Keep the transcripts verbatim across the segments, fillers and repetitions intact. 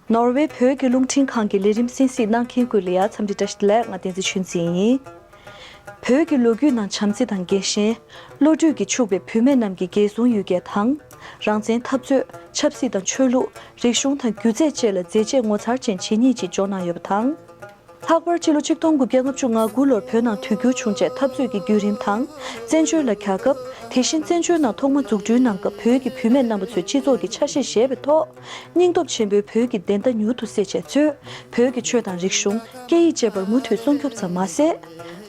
ནོར་ཝེ་བོད་ཀྱི་རླུང་འཕྲིན་ཁང་གི་ལས་རིམ་གསན་གཟིགས་གནང་མཁན་ཀུན་ལ་ཡང་འཚམས་འདྲི་བཀྲ་ཤིས་བདེ་ལེགས། ང་བསྟན་འཛིན་ཆོས་འཛིན་ཡིན། བོད་ཀྱི་ལོ་རྒྱུས་ནང་བྱམས་བརྩེ་དང་རྒྱལ་ཞེན། བློ་གྲོས་ཀྱིས་ཕྱུག་པའི་བུད་མེད་རྣམས་ཀྱི་རྒྱལ་སྲུང་ཡུལ་སྐད་དང་། རང་བཙན་འཐབ་རྩོད། ཆབ་སྲིད་དང་ཆོས་ལུགས། རིག་གཞུང་དང་སྒྱུ་རྩལ་བཅས་ལ་མཛད་རྗེས་ངོ་མཚར་ཅན་ཇི་སྙེད་ཅིག་འཇོག་གནང་ཡོད་པ་དང་། ལྷག་པར་སྤྱི་ལོ་ཆིག་སྟོང་དགུ་བརྒྱ་ལྔ་བཅུ་ང་དགུ་ལོར་བོད་ནང་དུས་འགྱུར་བྱུང་རྗེས་འཐབ་རྩོད་ཀྱི་བརྒྱུད་རིམ་དང་། བཙན་བྱོལ་ལ་གྱར་སྐབས། དེ་བཞིན་བཙན་བྱོལ་ནང་ཐོག་མ་འཛུགས་སྐྲུན་གནང་སྐབས་བོད་ཀྱི་བུད་མེད་རྣམ་པ་ཚོས་སྤྱི་ཚོགས་ཀྱི་ཆ་ཤས་བཞེས་པའི་ཐོག། སྙིང་སྟོབས་ཆེན་པོས་བོད་ཀྱི་བདེན་མཐའ་མྱུར་དུ་གསལ་བྱས་ཚུལ། བོད་ཀྱི་ཆོས་དང་རིག་གཞུང་། སྐད་ཡིག་བཅས་པར་མུ་མཐུད་སྲུང་སྐྱོབ་ཙམ་མ་ཟད།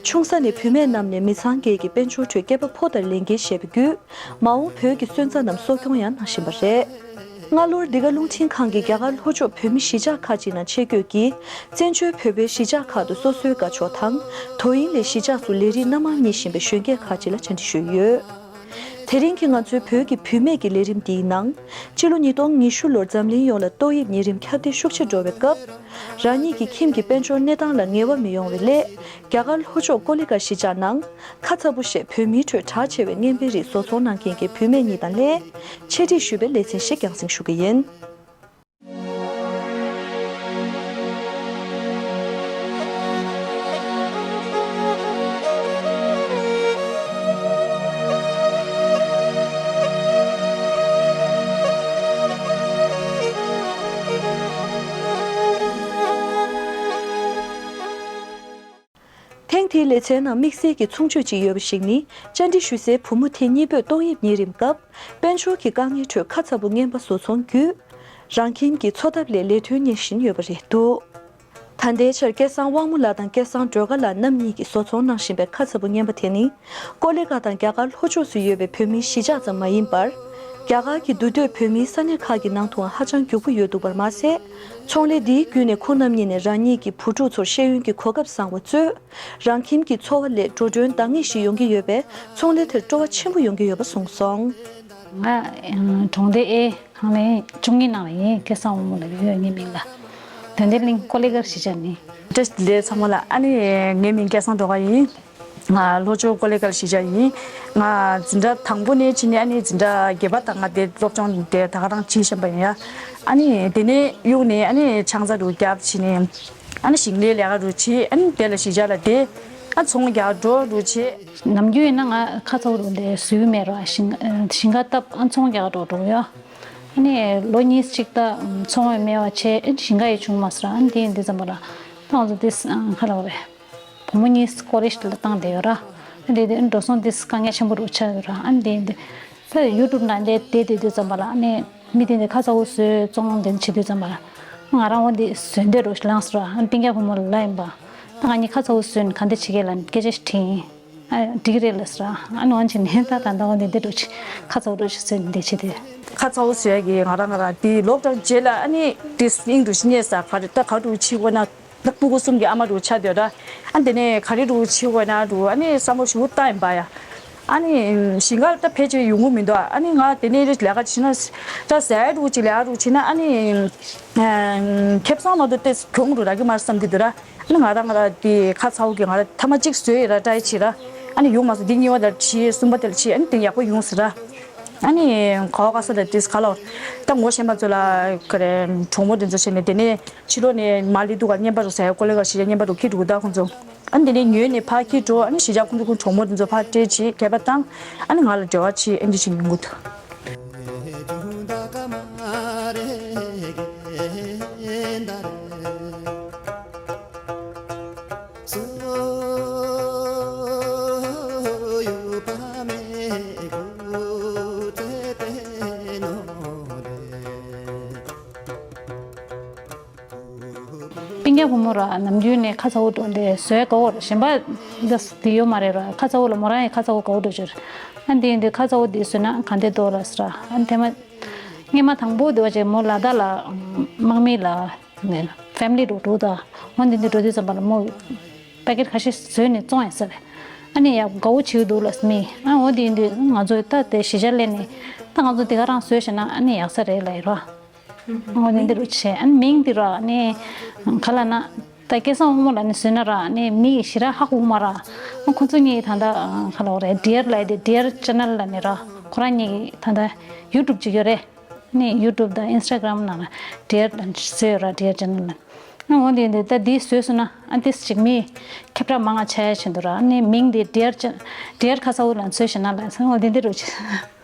ཆུང་ས་ནས་བུད་མེད་རྣམས་ནས་མི་ཚང་བརྒྱད་ཀྱི་དཔལ་འབྱོར་ཁྲོད་སྐྱེས་པ་ཕོ་ལྟར་ལས་འགན་བཞེས་པ་བརྒྱུད། མ་འོངས་བོད་ཀྱི་སོན་རྩ་རྣམས་གསོ་སྐྱོང་ཡང་གནང་བཞིན་པ་རེད། སྔ་ལོར་འདི་ག་རླུང་འཕྲིན་ཁང་གིས་རྒྱ་གར་ལྷོ་ཕྱོགས་བོད་མི་གཞིས་ཆགས་ཁག་ཅིག་ནང་ཆེད་བསྐྱོད་ཀྱིས། བཙན་བྱོལ་བོད་པའི་གཞིས་ཆགས་ཁག་ཏུ་སོ་སོའི་དགའ་ཕྱོགས་དང་། དོ་དབྱིངས་ལས་གཞིས་ཆགས་སུ་ལས་རིགས་སྣ་མང་གཉེར་བཞིན་པའི་གཞོན་སྐྱེས་ཁག་ཅིག་ལ་བཅར་འདྲི་ཞུས་ཡོད། དེ་རིང་གི་ང་ཚོའི་བོད་ཀྱི་བུད་མེད་ཀྱི་ལས་རིམ་འདིའི་ནང་། སྤྱི་ལོ་ཉིས་སྟོང་ཉི་ཤུ་ལོར་འཛམ་གླིང་ཡོངས་ལ་ཏོག་དབྱིབས་གཉན་རིམས་ཁྱབ་གདལ་ཤུགས་ཆེ་འགྲོ་བའི་སྐབས། རང་ཉིད་ཀྱི་ཁྱིམ་གྱི་དཔལ་འབྱོར་གནས་སྟངས་ལ་ངེས་པ་མི་ཡོང་བའི་སླད། རྒྱ་གར་ལྷོ་ཕྱོགས་ཀོ་ལི་གྷལ་གཞིས་ཆགས་ནང་། ཁ་ཚ་པོ་ཞེས་བོད་མིའི་ཁྲོད་གྲགས་ཆེ་བའི་རྔན་པའི་རིགས་བཟོ་ཚོང་གནང་མཁན་གྱི་བུད་མེད་གཉིས་དང་ལྷན། འཆད་ཁྲིད་ཞུས་པའི་ལེ་ཚན་ཞིག་རྒྱང་སྲིང་ཞུ་གི་ཡིན། ཐེངས་འདིའི་ལེ་ཚན་ནང་དམིགས་བསལ་གྱི་མཚུངས་ཆོས་ཅིག་ཡོད་པ་ཞིག་ནི། བཅར་འདྲི་ཞུ་སའི་བུ་མོ་དེ་གཉིས་པོས་ཏོག་དབྱིབས་གཉན་རིམས་སྐབས། དཔལ་འབྱོར་གྱི་དཀའ་ངལ་ཁྲོད་ཁ་ཚ་པོ་རྔན་པ་བཟོ་ཚོང་བརྒྱུད། རང་ཁྱིམ་གྱི་འཚོ་ཐབས་ལས་ལས་དོན་གཉེར་བཞིན་ཡོད་པ་རེད་འདུག་ད་ལྟའི་ཆར་སྐལ་བཟང་དབང་མོ་ལགས་དང་སྐལ་བཟང་སྒྲོལ་དཀར་ལགས་རྣམ་གཉིས་ཀྱིས་བཟོ་ཚོང་གནང་བཞིན་པའི་ཁ་ཚ་པོ་རྔན་པ་དེ་ནི། ཀོ་ལི་གྷལ་དང་རྒྱ་གར་ལྷོ་ཕྱོགས་སུ་ཡོད་པའི་བོད་མིའི་གཞིས་ཆགས་ཙམ་མ་ཡིན་པར། རྒྱ་གར་གྱི་འདུས་སྡོད་བོད་མིའི་ས་གནས་ཁག་གི་ནང་དུའང་ཧ་ཅང་མགྱོགས་པོ་ཡོད་འདུག་པར་མ་ཟད། ཚོང་ལས་འདིའི་བརྒྱུད་ནས་ཁོང་རྣམ་གཉིས་ནས་རང་ཉིད་ཀྱི་བུ་ཕྲུག་ཚོར་ཤེས་ཡོན་གྱི་གོ་སྐབས་བཟང་བ་སྩོལ། རང་ཁྱིམ་གྱི་འཚོ་བ་ལས་འགྲོ་གྲོན་འདང་ངེས་ཤིག་ཡོང་གི་ཡོད་པས། ཚོང་ལས་དེར་སྤྲོ་བ་ཆེན་པོ་ཡོང་གི་ཡོད་པ་གསུངས་སོང་། ང་གྲོང་སྡེ་ཨེ་ཁང་ལས་བཅུ་གཉིས་ནང་ལ་ཡིན། སྐལ་བཟང་དབང་མོ་ལབ་ཡོད་ངའི་མིང་ལ། དོན་ལྡན་གླིང་ཀོ་ལི་གྷལ་གཞིས་ཆགས་ནས། བཀྲ་ཤིས་བདེ་ལེགས་ཚང་མ་ལ། ཨ་ནི་ངའི་མིང་སྐལ་བཟང་སྒྲོལ་དཀར་ཡིན། ང་ལྷོ་ཕྱོགས་ཀོ་ལི་གྷལ་གཞིས་ཆགས་ཡིན། ང་འཛིན་གྲྭ་དང་པོ་ནས་ཕྱིན་ནས་ཨ་ནི་འཛིན་གྲྭ་བརྒྱད་པ་དང་ལྔ་དེ་སློབ་སྦྱོང་དེ་ད་ག་རང་བྱེད་བཞིན་པ་ཡིན་ཡ། ཨ་ནི་དེ་ནས་གཡུག་ནས་ཨ་ནི་ཆང་ས་རུ་རྒྱབ་ཕྱིན་ནས། ཨ་ནི་ཞིང་ལས་ལས་ཀ་རུ་བྱེད། ཨ་ནི་དེ་ལ་གཞིས་ཆགས་ལ་བསྡད། ཨ་ཚོང་རྒྱག་འགྲོ་རུ་བྱེད། ནམ་རྒྱུན་ཡིན་ན་ང་ཁ་ཚ་པོ་རུ་འདི་བཟོས་མེད་ར། ཞིང་ཞིང་ཁ་བཏབ། ཨ་ཚོང་རྒྱག་འགྲོ་འགྲོ་ཡ། ཨ་ནི་ལོ་གཉིས་གཅིག་ད་ཚོང་བའི་མེད་པ་བྱས། ཨ་ཞིང་ཁ་ཡི་བྱུང་མ་སོང་ར། ཨ་ནི་དེ་ཡིན་དུས་ཙམ་པ་ལ་ད་ང་ཚོ་དེ་ཁ་ལ་བ་རེད། བུ་མོ་གཉིས་ཀོ་ལེཇ་ལ་བཏང་བསྡད་ཡོད་ར། ཨ་འདི་དེ་འགྲོ་སོང་དེ་དཀའ་ངལ་ཆེན་པོ་རུ་ཆགས་ཡོད་ར། ཨ་འདི་འདི་ད་ཡུ་ཊུབ་ནང་དེ་དེ་དེ་དུས་ཙམ་པ་ལ་ཨ་ནི་མི་དེ་འདི་ཁ་ཚ་པོ་བཟོས་བཙོང་དེ་བྱེད་དུས་ཙམ་པ་ལ་ང་རང་འོ་འདི་བཟོས་འདོད་རུ་ལངས་སོང་ར། ཨ་སྤུན་ཀྱག་བུ་མོ་ལ་ལབ་ཡིན་པ། ད་ང་གཉིས་ཁ་ཚ་པོ་བཟོས་ནས་ག་འདྲ་བྱེད་ཀྱི་ལབ་ནས་སྐད་ཆ་ཞིག་དྲིས་ཡིན། ཨ་འགྲིག་གི་རེད་ལབ་སོང་ར། ཨ་ནི་འོན་ཆེ་ནས་ད་ད་ལྟ་འོ་འདི་འདི་འདྲ་ཅིག་ཁ་ཚ་པོ་འདྲ་ཅིག་བཟོས་ནས་འདི་བྱེད་དེ། ཁ་ཚ་པོ་བཟོས་ཀྱི་ང་རང་ང་རང་དེ་ལོག་དང་རྗེས་ལ་ཨ་ནི་དེ་སྙིང་དུ་ཞི་ཉེས་ས་ག་རེ་ད་ག་རུ་ཕྱི་དགོས་ན། ད་སྤུ་གུ་གསུམ་གྱི་ཨ་མ་རུ་ཆགས་སྡོད་ར། ཨ་དེ་ནས་ག་རེ་རུ་ཕྱི་དགོས་ན་རུ་ཨ་ནི་བསམ་བློ་ཞིག་བཏང་ཡིན་པ་ཡ། ཨ་ནི་ཞིང་ཁ་ད་ཕལ་ཆེར་ཡོང་གི་མི་འདུག་ཨ་ནི་ང་དེ་ནས་ལས་ཀ་བྱེད་ན་ད་ཟས་རུ་ཅིག་ལས་ཀ་རུ་བྱེད་ན་ཨ་ནི་ཁེ་བཟང་མ་གཏོགས་ཏེ་གྱོང་རུ་རག་གི་མ་རེད་བསམ་གྱི་འདུག་ར། ཨ་ནི་ང་རང་ང་རང་དེ་ཁ་ཚ་པོ་གི་ང་རང་ཐ་མ་གཅིག་བཟོས་ཡོད་ར། ཊའི་བྱེད་ར། ཨ་ནི་ཡོང་མ་སོང་། འདི་གཉིས་པ་དེར་བྱེད། གསུམ་པ་དེར་བྱེད། ཨ་ནི་དེ་ཡག་པོ་ཡོང་ཟེར་ར། ཨ་ནི་ག་བ་ག་ས་ལ་ཏིས་ག་ལ་ད་ངོ་ཤེས་པ་ཚོ་ལ་ག་རེ་གྲོགས་མོ་དེ་ཚོ་བྱས་ནས་དེ་ནས་ཕྱི་ལོགས་ནས་མར་སླེབས་དུས་ག་རྙེད་པ་རུ་ཟ་ཡ་ཀོ་ལེ་ག་ཞིག་རྙེད་པ་རུ་ཁྱི་འདུག་ད་ཁོང་ཚོ། ཨ་ནི་དེ་ནས་ཉོས་ནས་ཕར་ཁྱི་འགྲོ། ཨ་ནི་གཞིས་ཆགས་ཁོང་ཚོ་ཁོང་གྲོགས་མོ་དེ་ཚོ་ཕར་སྤྲད་བྱས་སྐད་པ་བཏང་། ཨ་ནི་ང་ལ་འབྲེལ་བ་བྱས། ཨ་འདི་བྱས་ཉོ་གི་འདུག་སྤུན་ཀྱག་བུ་མོ་ར་ནམ་རྒྱུན་ནས་ཁ་ཚ་པོ་འདུག་འདི་བཟོས་དགའ་བོ་ར། གཞན་པ་འདི་འདི་ཡོད་མ་རེད་ར། ཁ་ཚ་པོ་ལ་མོ་རང་ཡང་ཁ་ཚ་པོ་དགའ་བོ་འདུག་ཅིག་ཨ་འདི་འདི་ཁ་ཚ་པོ་འདི་བཟོས་ན་ག་འདྲ་འདུག་ལབ་སོང་ར། ཨ་ཐེངས་མ་སྔོན་མ་དང་པོ་འདི་བ་ཅིག་མོ་ལ་དྭགས་ལ་དམག་མི་ལ་ནས་ཕེ་མི་ལི་འགྲོ་འགྲོ་ད། འོ་འདི་འདི་འགྲོ་དུས་ཙམ་པ་ལ་མོ་པེ་ཀེཊ་ཁ་ཤས་བཟོས་ནས་བཙོང་ཡ་ཟེར། ཨ་ནི་ཡ་དགའ་བོ་བྱེད་ཀྱི་འདུག་ལབ་མི། ཨ་འོ་འདི་འདི་ང་ཚོ་ད་དེ་གཞིས་ཆགས་སླེབས་ནས་ད་ང་ཚོ་འདི་ག་རང་བཟོས་བྱས་ན་ཨ་ནི་ཡག་ས་རེད་ལབ་ཡོད་ར། འོ་ནི་འདི་རུ་བྱས། ཨ་ནི་མིང་འདི་ར་ཨ་ནི་ག་ལབ་ན་ད་སྐལ་བཟང་དབང་མོ་ལ་ནི་བཟོས་ན་ར་ཨ་ནི་མི་ཡི་ཞེ་དྲག་ཧ་གོ་མ་ར། ཨ་ཁོ་ཚོ་གཉིས་ད་ལྟ་ག་ལབ་རེད། ཌི་ཡར་ལབ་དེ་ཌི་ཡར་ཅེ་ནལ་ལབ་ནི་ར། ཁོ་རང་གཉིས་ད་ལྟ་ཡུ་ཊུབ་ཅིག་ཡོད་རེད། ནི་ཡུ་ཊུབ་དང་ཨིན་སི་ཊ་གྷ་རམ་ནང་ལ་ཌི་ཡར་བཟོས་ཡོད་ར། ཌི་ཡར་ཅེ་ནལ་ལ། ཨ་འོ་དེ་འདི་ད་འདི་བཟོས་སོང་ན་ཨ་ཏིས་ཅིག་མི་ཁྱབ་བསྒྲགས་མང་ང་ཆགས་ཡ་ཆེན་འདུག་ར། ནི་མིང་འདི་ཌི་ཡར་ཅེ་ཌི་ཡར་ཁ་ཚ་བོ་ལ་བཟོས་ཤེ་ན་ལ་ཨ་འོ་དེ་འདི་རུ་ཆེ།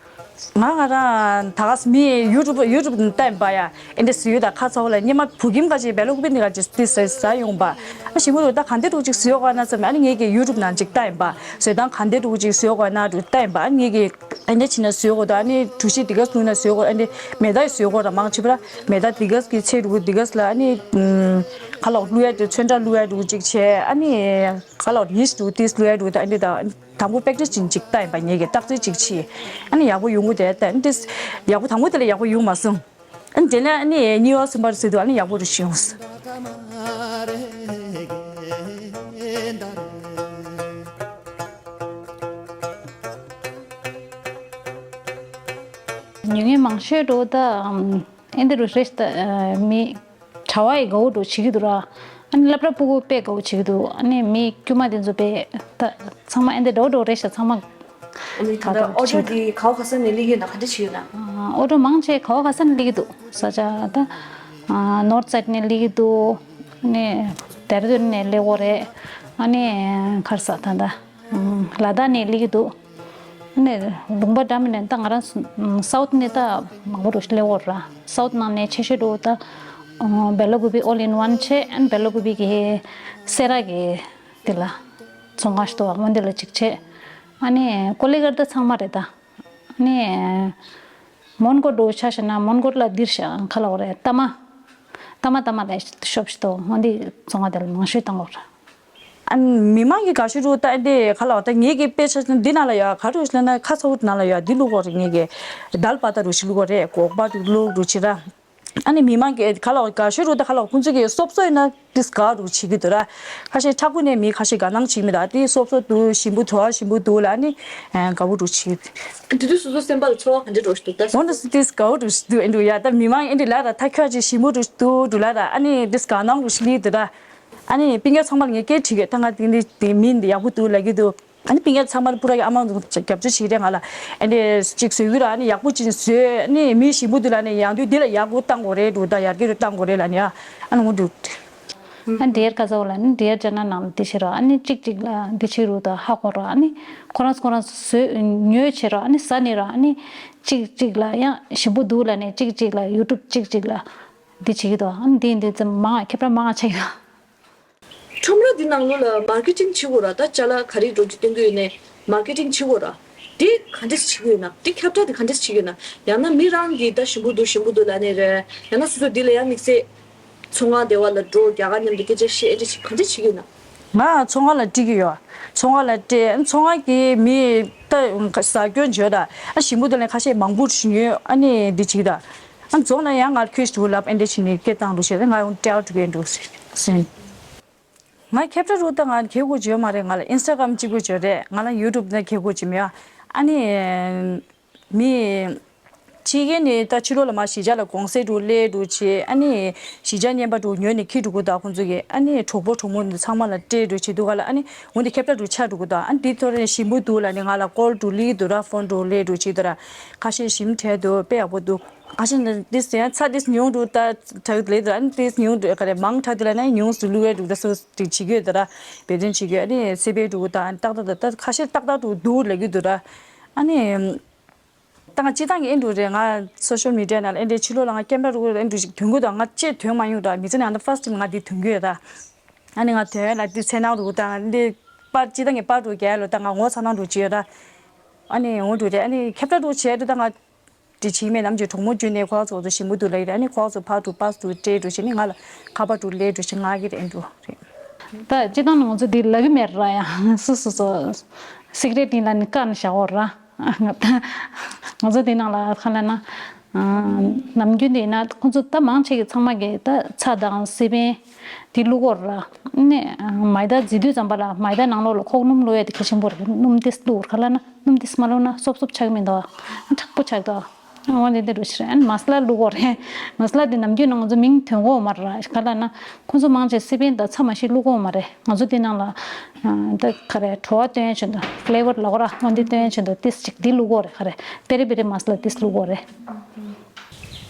ང་ང་རང་ད་ག་སེ་མི་ཡུ་ཊུབ་ཡུ་ཊུབ་ནང་ལྟ་ཡིན་པ་ཡ། ཨེ་འདྲ་ཟེར་ཡོད་ད། ཁ་ཚ་བོ་ལ་སྙེ་མ་བུ་ཁྱིམ་ག་ཅིག་བེ་ལོ་ཀུ་པི་འདི་ག་ཅིག་ཏི་ཟ་ཟ་ཡོང་པ། ཨ་ཞིམ་པོ་འདུག་ད་ག་འདྲ་འདུག་ཅིག་བཟོས་དགོས་ན་བསམ། ཨ་ནི་ངེད་ཀྱི་ཡུ་ཊུབ་ནང་ཅིག་ལྟ་ཡིན་པ། བཟོས་སྟངས་ག་འདྲ་འདུག་ཅིག་བཟོས་དགོས་ན་འདུག་ལྟ་ཡིན་པ། ཨ་ནི་ངེད་ཀྱི་ཨེ་འདྲ་བྱས་ན་བཟོས་དགོས་འདུག་ཨ་ནི་གྲོ་ཞིབ་འདི་ག་བླུགས་ན་བཟོས་དགོས། ཨ་ནི་མེ་ཏོག་བཟོས་དགོས་ར། མང་ཆེ་བ་ར་མེ་ཏོག་འདི་ག་གི་ཚལ་འདུག་འདི་ག་ལ་ཨ་ནི་ག་ལ་བླུགས་ཡ་འདུག་ཚོན་ཁྲ་བླུགས་ཡ་འདུག་ཅིག་བྱས། ཨ་ནི་ག་ལ་ཡིས་འདུག་ཏིས་བླུགས་ཡ་འདུག་ད་ཨ་ནི་ད། དང་པོ་པེག་ཊིས་ཅིག་ཅིག་ལྟ་ཡིན་པ། ངེད་ཀྱིས་བརྟག་དཔྱད་ཅིག་བྱས། ཨ་ནི་ཡག་པོ་ཡོང་གི་རེད་ད། ཨ་ནི་ཏིས་ཡག་པོ་དང་པོ་དེ་ལ་ཡག་པོ་ཡོང་མ་སོང་། ཨ་ནི་དེ་ནས་ཨ་ནི་གཉིས་པ་གསུམ་པ་ཟེར་དུས་ཨ་ནི་ཡག་པོ་རུ་ཤི་ཡོང་སོང་། ཉུང་ཉུང་མང་ཤོས་འགྲོ་ད་ཨེ་འདི་རུ་རེད་ད། མི་གྲྭ་བ་ཡི་དགའ་བོ་འགྲོ་བྱེད་ཀྱི་འདུག་ར། ཨ་ནི་སློབ་གྲྭ་ཕྲུ་གུ་དཔེ་དགའ་བོ་བྱེད་ཀྱི་འདུག་ཨ་ནི་མི་དཀྱུས་མ་དེ་ཚོ་དཔེ་ད་ཚང་མ་ཨེ་འདི་འགྲོ་འགྲོ་རེད་ཤག་ཚང་མ། ཨ་ནི་ད་ལྟ་ཨོ་ཌར་འདི་ག་བ་ག་ས་ནས་སླེབས་ཀྱི་ཡོད་ན་ག་འདྲ་བྱེད་ཀྱི་ཡོད་ན། ཨོ་ཌར་མང་ཆེ་ག་བ་ག་ས་ནས་སླེབས་ཀྱི་འདུག་ས་ཆ་ད་ནོར་ཐི་སའིཌ་ནས་སླེབས་ཀྱི་འདུག་ཨ་ནི་ལྡེ་ར་ལྡུན་ནས་སླེབས་ཀྱི་ཡོད་རེད། ཨ་ནི་ག་རེ་ཟ་ད་ད། ལ་དྭགས་ནས་སླེབས་ཀྱི་འདུག་ཨ་ནི་ལུང་པ་འདྲ་མིན་ནས་ད་ང་རང་སའུ་ཐི་ནས་ད་མང་པོ་འགྲོ་སླེབས་ཀྱི་ཡོད་ར། སའུ་ཐི་ནང་ནས་ཆེ་ཤོས་འགྲོ་ད་བེ་ལ་ཀུ་པི་ཨོལ་ཨིན་ཝན་བྱས། ཨ་ནི་བེ་ལ་ཀུ་པི་གི་སེ་ར་གི་དེ་ལ་ཚོང་ཁང་ཞིག་འདུག་འོ་འདི་ལ་གཅིག་བྱས། ཨ་ནི་ཀོ་ལི་གྷལ་ད་ཚང་མ་རེད་ད། ཨ་ནི་མོན་གྷོ་འགྲོ་ཆ་བཞག་ན་མོན་གྷོ་ལ་འདིར་ཤག་ག་ལ་འོ་རེད། ཏ་མ་ཏ་མ་ཏ་མ་ལ་ཤོབ་ཞིག་འདུག་འོ་འདི་ཚོང་ཁང་དེ་ལ་མང་ཤོས་བཏང་གི་ཡོད་ར། ཨ་མི་མང་གི་དགའ་ཤོས་རུ་ད་འདི་ག་ལ་བ་ད་ངེད་ཀྱི་དཔེ་ཆ་འདི་ནང་ལ་ཡོད། ག་རུ་ཞིག་ལ་ན་ཁ་ཚ་བོ་ནང་ལ་ཡོད། འདི་བླུག་གོ་རེད། ངེད་ཀྱི་དལ་པ་ད་རུ་ཞིག་བླུག་གོ་རེད། སྒོག་པ་རུ་བླུག་རུ་བྱེད་ར། ཨ་ནི་མི་མང་གི་ག་ལ་བ་དགའ་ཤོས་རུ་ད་ག་ལ་བ་ཁོང་ཚོ་གི་སོབ་སོ་ཡིན་ན་ཏིས་དགའ་རུ་བྱེད་ཀྱི་འདུག་ར། ཁ་ཤས་མཁྲེགས་པོ་ནས་མི་ཁ་ཤས་དགའ་སྣང་བྱེད་མི་ད་ཏིས་སོབ་སོ་འདུག་ཞིམ་པོ་འདུག་ཨ་ཞིམ་པོ་འདུག་ལ་ཨ་ནི་དགའ་བོ་རུ་བྱེད། དེ་དུས་སོ་སོ་སེམས་པ་ལ་ཚོར་བ་ག་འདྲ་འགྲོ་ཞིག་འདུག་ད་འོ་ན་སུ་ཏིས་དགའ་བོ་རུ་ཞིག་འདུག་ཨེ་འདུག་ཡ། ད་མི་མང་ཨེ་འདྲ་ལ་ར་ད་ཁྱོད་ཅིག་ཞིམ་པོ་རུ་འདུག་འདུག་ལ་ར། ཨ་ནི་ཏིས་དགའ་སྣང་རུ་ཞིག་ལི་འདུག་ར། ཨ་ནི་སྤུན་ཀྱག་ཚང་མར་ངས་སྐད་དྲིས་ཀྱི་ད་ང་དེ་འདི་དེ་མི་འདི་ཡག་པོ་འདུག་ལབ་ཀྱི་འདུག་ཨ་ནི་སྤུན་ཀྱག་ཚང་མར་པུ་ར་གི་ཨ་མ་འདུག་རྒྱབ་སྐྱོར་བྱེད་རེད། ང་ལ་ཨ་འདི་གཅིག་བཟོས་ཀྱི་ར། ཨ་ནི་ཡག་པོ་ཅིག་བཟོས། ཨ་ནི་མི་ཞིམ་པོ་འདུག་ལ་ནི་ཡང་དུས་འདི་ལ་ཡག་པོ་བཏང་དགོས་རེད་འདུག་ད་ཡར་རྒྱས་རུ་བཏང་དགོས་རེད་ལ་ནི་ཨ་ནི་འོ་འདུག་ཨ་འདི་ཡར་ཀ་ཟ་བ་ལ་ནི་འདི་ཡར་ཅ་ན་ནང་ལ་འདི་བྱེད་ར། ཨ་ནི་གཅིག་གཅིག་ལ་འདི་བྱེད་རུ་ད་ཧ་གོ་ར། ཨ་ནི་ཁོ་རང་ཁོ་རང་བཟོས་ཉོས་བྱེད་ར། ཨ་ནི་ཟ་ནི་ར། ཨ་ནི་གཅིག་གཅིག་ལ་ཡང་ཞིམ་པོ་འདུག་ལ་ནི་གཅིག་གཅིག་ལ་ཡུ་ཊུབ་གཅིག་གཅིག་ལ་འདི་བྱེད་ཀྱི་འདུག་ཨ་ནི་འདི་འདི་ཙམ་མང་ཁྱབ་ར་མང་ཆེ་གི། ཁྲོམ་ར་འདི་ནང་ལོགས་ལ་མར་ཀེ་ཊིང་བྱེད་དགོས་ར། ད་ཅ་ལག་ག་རེ་འགྲོ་རྒྱུ་སྟོན་གྱི་ཡོད་ནས་མར་ཀེ་ཊིང་བྱེད་དགོས་ར། དེ་ག་འདྲས་བྱེད་ཀྱི་ཡོད་ན། དེ་ཁྱབ་བསྒྲགས་དེ་ག་འདྲས་བྱེད་ཀྱི་ཡོད་ན། ཡང་ན་མི་རང་གིས་ད་ཞིམ་པོ་འདུག་ཞིམ་པོ་འདུག་ལབ་ནས་རེད། ཡང་ན་སོ་སོ་འདི་ལ་ཡང་དམིགས་བསལ་ཚོང་ཁང་སྡེ་བ་ལ་འགྲོ། རྒྱ་གར་མཉམ་དུ་སྐད་ཆ་བཤད། ཨེ་འདྲས་བྱེད་ག་འདྲས་བྱེད་ཀྱི་ཡོད་ན། ང་ཚོང་ཁང་ལ་སྤྲད་ཀྱི་ཡོད། ཚོང་ཁང་ལ་སྤྲད། ཚོང་ཁང་གི་མི་ད་ཟ་སྐྱོན་བརྗོད་ད། ཨ་ཞིམ་པོ་འདུག་ལབ་ཁ་ཤས་མང་པོ་ཞིག་ཉོས། ཨ་ནི་འདི་བྱེད་ད། ཨ་རྫོང་ན་ཡང་ང་ཁྱོད་ཞུ་ལབ་ཨེ་འདྲ་བྱས་ནས་སྐད་བཏང་འགྲོ་བྱས། ང་ཡང་སྤྲད་འགྲོ་གི་འགྲོ་ཟིན། ང་ཁྱབ་བསྒྲགས་རུ་ད་ང་གལ་དགོས་བྱས་ཡོད་མ་རེད། ང་ལ་ཨིན་སི་ཊ་གྷ་རམ་གཅིག་པོ་བྱས་རེད། ང་ལ་ཡུ་ཊུབ་ན་གལ་དགོས་བྱས་མེད། ཨ་ནི་མི་ཕྱི་རྒྱལ་ནས་ད་ཕྱི་ལོགས་ལ་མ་གཞིས་ཆགས་ལ་གོང་ཚད་འགྲོ་སླེབས་འགྲོ་བྱས། ཨ་ནི་གཞིས་ཆགས་རྔན་པ་འགྲོ་ཉོས་ནས་འཁྱེར་འགྲོ་གི་འདུག་ཁོང་ཚོ་གིས། ཨ་ནི་གྲོགས་པོ་གྲོགས་མོ་འདི་ཚང་མ་ལ་སྤྲད་འགྲོ་བྱས་འདུག་ག་ལ། ཨ་ནི་འོ་འདི་ཁྱབ་བསྒྲགས་རུ་ཆགས་འགྲོ་གི་འདུག་ཨ་ནི་འདི་ཐོག་རེ་ཞིམ་པོ་འདུག་ལབ་ནས་ང་ལ་ཀོལ་འགྲོ་སླེབས་འདུག་ར། ཕོན་འགྲོ་སླེབས་འགྲོ་བྱས་འདུག་ར། ཁ་ཤས་ཞིམ་དྲགས་འདུག་དཔེ་ཡག་པོ་འདུག་ཁ་ཤས་ནི་ཏིས་ཡང་ཚ་ཏིས་ཉུང་དུ་ད་དྲག་ལེ་དུ་ཨ་ནི་ཏིས་ཉུང་དུ་ག་རེ་མང་དྲག་དུ་ལ་ན་ཉུང་སུ་ལུ་བའི་འདུག་ད་སུ་ཏིག་བྱེད་ཀྱི་ཡོད་དུ་ར། འབད་བརྩོན་བྱེད་ཀྱི་ཡོད། ཨ་ནི་སི་པེ་འདུག་ད་ཨ་ནི་ཏག་ཏག་ད་ད་ཁ་ཤས་ཏག་ཏག་དུ་འདུག་ལེ་གི་དུ་ར། ཨ་ནི་ད་ང་སྤྱི་བཏང་གི་ཨེ་འདུག་རེད། ང་སོ་ཤལ་མི་ཌི་ཡ་ནང་ལ་ཨེ་འདྲའི་ཕྱི་ལོགས་ལ་ང་ཀེམ་ར་རུ་ཨེ་འདུག་ཞིག་ཐོན་གི་འདུག་ང་ཅེས་ཐོན་མ་ཡོང་ད་མི་ཚེ་ནང་ད་ཕར་སི་ཊི་ང་འདི་ཐོན་གི་ཡོད་ད། ཨ་ནི་ང་ཐོན་ལ་འདི་ཚེ་ནང་རུ་ད་ང་འདི་པར་སྤྱི་བཏང་གི་པར་འགྲོ་རྒྱལ་ལོ་ད་ང་ངོ་ཚ་ནང་འགྲོ་བྱེད་ཡོད་ད། ཨ་ནི་འོ་འགྲོ་རེད། ཨ་ནི་ཁྱབ་བསྒྲགས་འགྲོ་བྱས་འགྲོ་ད་ང་། དེ་བྱིས་མེད་ནམ་གྱི་གྲོགས་མོ་བརྒྱུད་ནས་ཁོ་ཚོ་ཚོ་ཞིམ་པོ་འདུག་ལབ་ཡོད་རེད། ཨ་ནི་ཁོ་ཚོ་ཕར་དུ་པར་དུ་སྤྲད་འགྲོ་བྱས་ནི་ང་ལ་ཁ་པར་དུ་སླེབས་འགྲོ་བྱས་ང་གི་རེད་འགྲོ་རེད། ད་སྤྱི་བཏང་ནི་ང་ཚོ་འདི་ལབ་གི་མེད་ར་ཡ། སོ་སོ་སོ་སི་ཀི་རེ་ཊི་འདི་ལ་ནི་བཀར་ནས་བཞག་འོ་ར། ང་ཚོ་འདི་ནང་ལ་ག་ལ་ན་ནམ་རྒྱུན་འདི་ན་ཁོ་ཚོ་ད་མང་ཆེ་གི་ཚང་མ་གི་ད་ཚྭ་དང་སི་པན་འདི་བླུག་འོ་ར། ནི་མ་ཡི་ད་བརྫིས་དུས་ཙམ་པ་ལ་མ་ཡི་ད་ནང་ལོགས་ལ་ཁོག་སྣུམ་བླུག་ཡ་དེ་གལ་ཆེན་པོ་རེད། སྣུམ་ཏིས་བླུག་ག་ལ་ན། སྣུམ་ཏིས་མ་བླུགས་ན་སོབ་སོབ་ཆགས་མི་འདུག་མཁྲེགས་པོ་ཆགས་འདུག་འོ་འདི་འདི་འདྲ་ཞིག་རེད། ཨ་ནི་མ་སི་ལ་བླུག་གོ་རེད། མ་སི་ལ་འདི་ནམ་རྒྱུན་ནང་ང་ཚོ་མིང་ཐོན་གོ་མ་རེད། ག་ལ་ན་ཁོང་ཚོ་མང་ཆེ་སི་པན་དང་ཚྭ་མ་ཞིག་བླུག་གོ་མ་རེད། ང་ཚོ་འདི་ནང་ལ་ད་ག་རེ་བྲོ་བ་སྟོན་ཆེད་དུ་ཕི་ལེ་ཝར་ལ་གོ་ར་འོ་འདི་སྟོན་ཆེད་དུ་ཏིས་ཅིག་འདི་བླུག་གོ་རེད། ག་རེ་པེ་རི་པེ་རི་མ་སི་ལ་ཏིས་བླུག་གོ་རེད།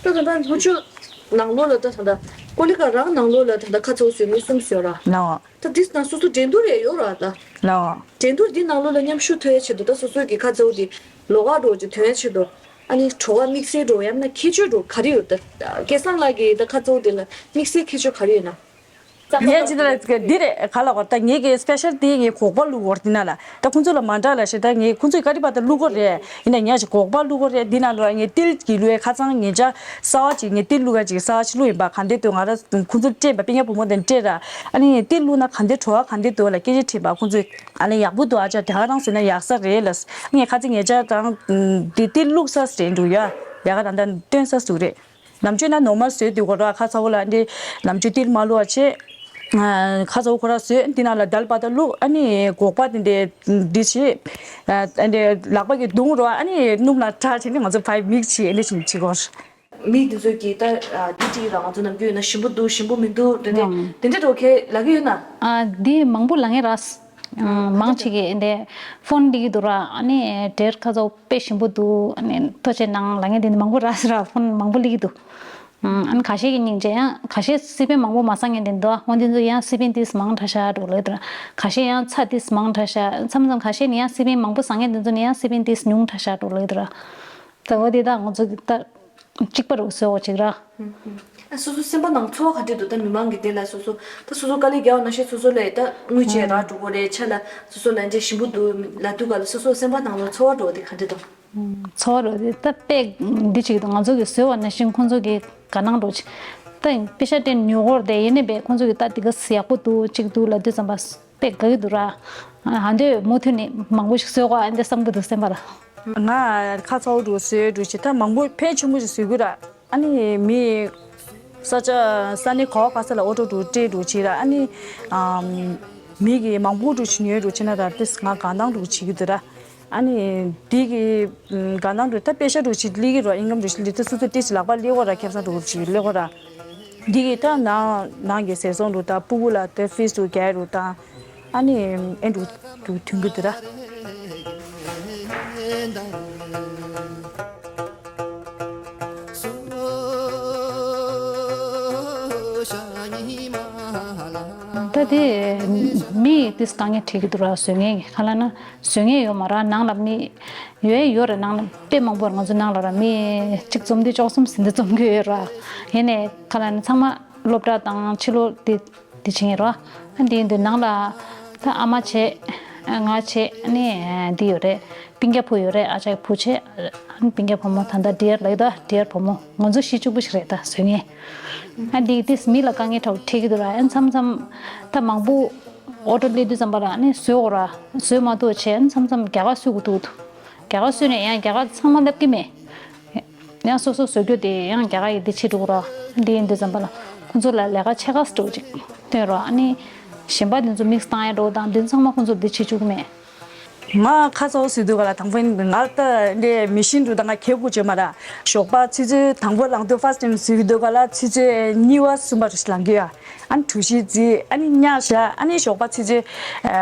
ད་ད་ལྟ་ལྷོ་ཕྱོགས་ནང་ལོགས་ལ་ད་ད་ལྟ་ཀོ་ལི་གྷལ་རང་ནང་ལོགས་ལ་ད་ལྟ་ཁ་ཚ་བོ་བཟོ་མཁན་གསུམ་བཟོས་ར། ལའོ། ད་འདི་ནང་སོ་སོ་འགྲན་བསྡུར་རེ་ཡོད་ར་ད། ལའོ། འགྲན་བསྡུར་འདི་ནང་ལོགས་ལ་མཉམ་ཞུགས་ཐུབ་ཡ་ཆེད་དུ་ད་སོ་སོ་གི་ཁ་ཚ་བོ་འདི་ལོགས་ཀ་འགྲོ་ཅིག་ཐོན་ཡ་ཆེད་དུ། ཨ་ནི་བྲོ་བ་དམིགས་བསལ་འགྲོ་ཡང་ན་ཁྱད་ཆོས་འགྲོ་ག་རེ་ཡོད་ད། སྐལ་བཟང་ལགས་ཀྱི་ད་ཁ་ཚ་བོ་འདི་ལ་དམིགས་བསལ་ཁྱད་ཆོས་ག་རེ་ཡོད་ན། ངས་ཅི་འདྲ་ལ་འདི་རེད་ག་ལ་བར་ད་ངེད་ཀྱི་སྤེ་ཤལ་དེ་ངས་སྒོག་པ་བླུགས་བར་འདི་ན་ལ་ད་ཁོང་ཚོ་ལ་མ་འདྲ་ལ་ཞེ་ད་ངས་ཁོང་ཚོས་ཀ་རི་པ་ད་བླུགས་གོ་རེད། ཡིན་ན་ངས་ཅིག་སྒོག་པ་བླུགས་གོ་རེད། འདི་ན་ལ་ངས་ཏིལ་གྱི་བླུགས་ཁ་ཚང་ངེད་ཅག་གསར་བ་ཅིག་ངས་ཏིལ་བླུགས་ཁ་ཅིག་གསར་བ་ཅིག་བླུགས་ཡིན་པ་ག་འདྲ་འདུག་ང་ར་ཁོང་ཚོ་སྤྲད་པ་པིན་ཡ་བུ་མོ་དེ་སྤྲད་ར། ཨ་ནི་ཏིལ་བླུགས་ན་ག་འདྲ་བྲོ་བ་ག་འདྲ་འདུག་ལ་སྐད་ཆ་དྲིས་པ་ཁོང་ཚོས་ཨ་ནི་ཡག་པོ་འདུག་ཨ་ཅག་དེ་ག་རང་བཟོས་ན་ཡག་ས་རེད་ལ། ངས་ཁ་ཚིག་ངེད་ཅག་གང་འདི་ཏིལ་བླུགས་ས་རེད་འདུག་ཡ། ཡ་ག་ད་ད་སྟོན་ས་ཟུག་རེད། ནམ་རྒྱུན་ན་ནོར་མལ་བཟོས་དུས་གོ་ར་ཁ་ཚ་བོ་ལ་འདི་ནམ་རྒྱུན་ཏིལ་མ་བླུགས་པ་བྱས། ཁ་ཚ་བོ་ཁོ་ར་བཟོས་འདི་ནང་ལ་དལ་བ་དང་བླུགས་ཨ་ནི་སྒོག་པ་དེ་འདྲས་འདི་བྱས། འདི་ལག་པ་གི་བརྡུང་རོགས་ཨ་ནི་སྣུམ་ལ་ཁྲག་བྱས་ནས་ང་ཚོ་ཕའི་མིག་བྱས་འདི་བྱས་བྱེད་གོ། མི་འདི་ཚོས་ཀྱིས་ད་འདི་བྲིས་ར་ང་ཚོ་ནམ་རྒྱུན་ཡོད་ན་ཞིམ་པོ་འདུག་ཞིམ་པོ་མི་འདུག་དེ་འདྲས་དེ་འདྲས་འགྲོ་ཁེ་ལབ་ཀྱི་ཡོད་ན། ཨ་འདི་མང་པོ་ལབ་ངེས་ར། མང་ཆེ་གིས་འདི་ཕོན་སླེབས་ཀྱི་འདུག་ར། ཨ་ནི་འབྲས་ཁ་ཚ་བོ་དཔེ་ཞིམ་པོ་འདུག་ཨ་ནི་ཐུགས་རྗེ་གནང་ལབ་མཁན་དེ་འདྲ་མང་པོ་རག་སོང་ར། ཕོན་མང་པོ་སླེབས་ཀྱི་འདུག་ཨ་ནི་ཁ་ཤས་ཀྱིས་སྙིང་རྗེ་ཡང་ཁ་ཤས་སི་པན་མང་པོ་མ་ཟ་མཁན་དེ་འདུག་འོ་འདི་ཚོ་ཡང་སི་པན་ཏིས་མང་དྲགས་ཤག་འགྲོ་ལབ་ཀྱི་འདུག་ར། ཁ་ཤས་ཡང་ཚྭ་ཏིས་མང་དྲགས་ཤག་མཚམས་མཚམས་ཁ་ཤས་ནི་ཡང་སི་པན་མང་པོ་ཟ་མཁན་དེ་ཚོ་ནི་ཡང་སི་པན་ཏིས་ཉུང་དྲགས་ཤག་འགྲོ་ལབ་ཀྱི་འདུག་ར། ད་འོ་དེ་དག་ང་ཚོ་གི་ད། གཅིག་པ་རུ་བཟོ་བ་ཅིག་ར། ཨ་སོ་སོ་སེམས་པ་ནང་ཚོར་བ་ག་འདྲ་འདུག་ད་མི་མང་གི་དེ་ལ་སོ་སོ་ད་སོ་སོ་དཀའ་ལས་རྒྱག་པ་ནང་བཞིན་སོ་སོ་ལ་ད་དངུལ་ཆད་རག་འགྲོ་གི་རེད་ཆ་ལ་སོ་སོ་ལ་འདྲ་ཞིམ་པོ་འདུག་ལབ་དུས་ག་ལ་སོ་སོ་སེམས་པ་ནང་ལ་ཚོར་བ་འགྲོ་བ་དེ་ག་འདྲ་འདུག་ཚོར་བ་རེད་ད་དཔེ་འདི་ཅིག་འདུག་ང་ཚོ་གི་བཟོས་པ་ནང་བཞིན་ཁོང་ཚོ་གི་དགའ་སྣང་འགྲོ་ཅིག་ད་པེ་ཤ་སྟེར་ཉོ་གོ་རེད་ཡིན་ནའི་བས་ཁོང་ཚོ་གི་ད་དེ་ག་ཡག་པོ་འདུག་ཅིག་འདུག་ལབ་དུས་ཙམ་པ། དཔེ་དགའ་གི་འདུག་ར། ཨ་འདོད་མུ་མཐུད་ནས་མང་པོ་ཞིག་བཟོ་དགོས་ཨ་འདི་བསམ་གི་འདུག་སེམས་པ་ལ། ང་ཁ་ཚ་བོ་འདུག་བཟོས་འདུག་ཅི་ད་མང་པོ་ཕལ་ཆེན་པོ་ཞིག་བཟོ་གི་ར། ཨ་ནི་མི་ས་ཆ་ས་གནས་ག་བ་ག་ས་ལ་ཨོ་ཊོ་འདུག་སྤྲད་འདུག་ཅི་ར་ཨ་ནི་ཨམ་མི་གི་མང་པོ་འདུག་ཅི་ཉོས་འདུག་ཅི་ན་ར་ཏིས་ང་དགའ་སྣང་འདུག་བྱེད་གི་འདུག་ར། ཨ་ནི་འདི་གི་དགའ་སྣང་འདུག་ད་པེ་ཤ་འདུག་ཅི་ལི་གི་ར་ཨིན་ཀམ་འདུག་ཅི་ལི་ཏི་སུ་སུ་ཏིས་ལག་པ་ལི་གོ་ར་ཁེབ་ས་འདུག་ཅི་ལི་གོ་ར། འདི་གི་ད་ནང་ནང་གི་ཟས་ཟོང་རུ་ད་སྤུ་གུ་ལ་ད་ཕིས་རུ་རྒྱག་རུ་ད་ཨ་ནི་ཨེ་འདུ་འདུ་ཐུང་གི་འདུ་ར། ད་དེ་མི་ཏིས་དཀའ་ངལ་འཕྲད་ཀྱི་འདུག་ར་བཟོ་མཁན་གྱི་ཁ་ལ་ན། བཟོ་མཁན་ཡོད་མ་རེད་ནང་ལ་མི་ཡོད་ཡོད་རེད་ནང་ལ་དཔེ་མང་པོ་རེད་ང་ཚོ་ནང་ལ་ར་མི་གཅིག་འཛོམས་དུས་བཅུ་གསུམ་ཟིན་དུས་འཛོམས་ཀྱི་ཡོད་ར། ཡིན་ནའི་ཁ་ལ་ནི་ཚང་མ་སློབ་གྲྭ་དང་ཕྱི་ལོགས་དེ་དེ་བྱེད་མཁན་ར། ཨ་འདི་ཡིན་དུས་ནང་ལ་ད་ཨ་མ་བྱས་ང་བྱས་ཨ་ནི་འདི་ཡོད་རེད་སྤུན་ཀྱག་བུ་ཡོད་རེད་ཨ་ཅག་བུ་བྱས་ཨ་ནི་སྤུན་ཀྱག་བུ་མོ་ད་ལྟ་འདི་ཡར་ལབ་ད་འདི་ཡར་བུ་མོ་ང་ཚོ་བཞི་གཅིག་པུ་ཞིག་རེད་ད་བཟོ་མཁན། ཨ་འདི་དེ་མི་ལ་དཀའ་ངལ་འཕྲད་འཕྲད་ཀྱི་འདུག་ར་ཨ་མཚམས་མཚམས་ད་མང་པོ། ཨོ་ཊོ་སླེབས་དུས་ཙམ་པ་ལ་ནི་བཟོས་འོ་ར་བཟོས་མ་ཐུབ་བྱས་མཚམས་མཚམས་རྒྱ་གར་བཟོ་དགོས་འདུག་འདུག་རྒྱ་གར་བཟོས་ནས་ཡང་རྒྱ་གར་ཚང་མ་སླེབས་ཀྱི་མེད། ཡང་སོ་སོ་བཟོ་རྒྱུ་དེ་ཡང་རྒྱ་གར་ཡི་དེ་བྱེད་འགྲོ་གི་ར་འདི་ཡིན་དུས་ཙམ་པ་ལ་ཁོང་ཚོ་ལ་ལས་ཀ་ཕྱེད་ཀ་སྤྲོད་ཅིག་སྟོན་རོགས་ཨ་ནི་གཞན་པ་དེ་ཚོ་དམིགས་བཏང་ཡ་འགྲོ་དང་དེ་ཚང་མ་ཁོང་ཚོ་དེ་བྱེད་བཅུག་གི་མེད། ང་ཁ་ཚ་བོ་བཟོས་དུས་ག་ལ་དང་པོ་ང་ལྟ་ལས་མི་ཤིན་འགྲོ་དང་ང་ཁེ་གུ་བྱེད་མ་ར་ཞོགས་པ་ཆུ་ཚོད་དང་པོ་ལངས་དུས་ཕ་སི་ཊེམ་བཟོས་དུས་ག་ལ་ཆུ་ཚོད་གཉིས་པ་གསུམ་པ་རེ་ཞིག་ལངས་གི་ཡ། ཨ་ནི་གྲོ་ཞིབ་རྩིས་ཨ་ནི་ཉག་བཞག་ཨ་ནི་ཞོགས་པ་ཆུ་ཚོད་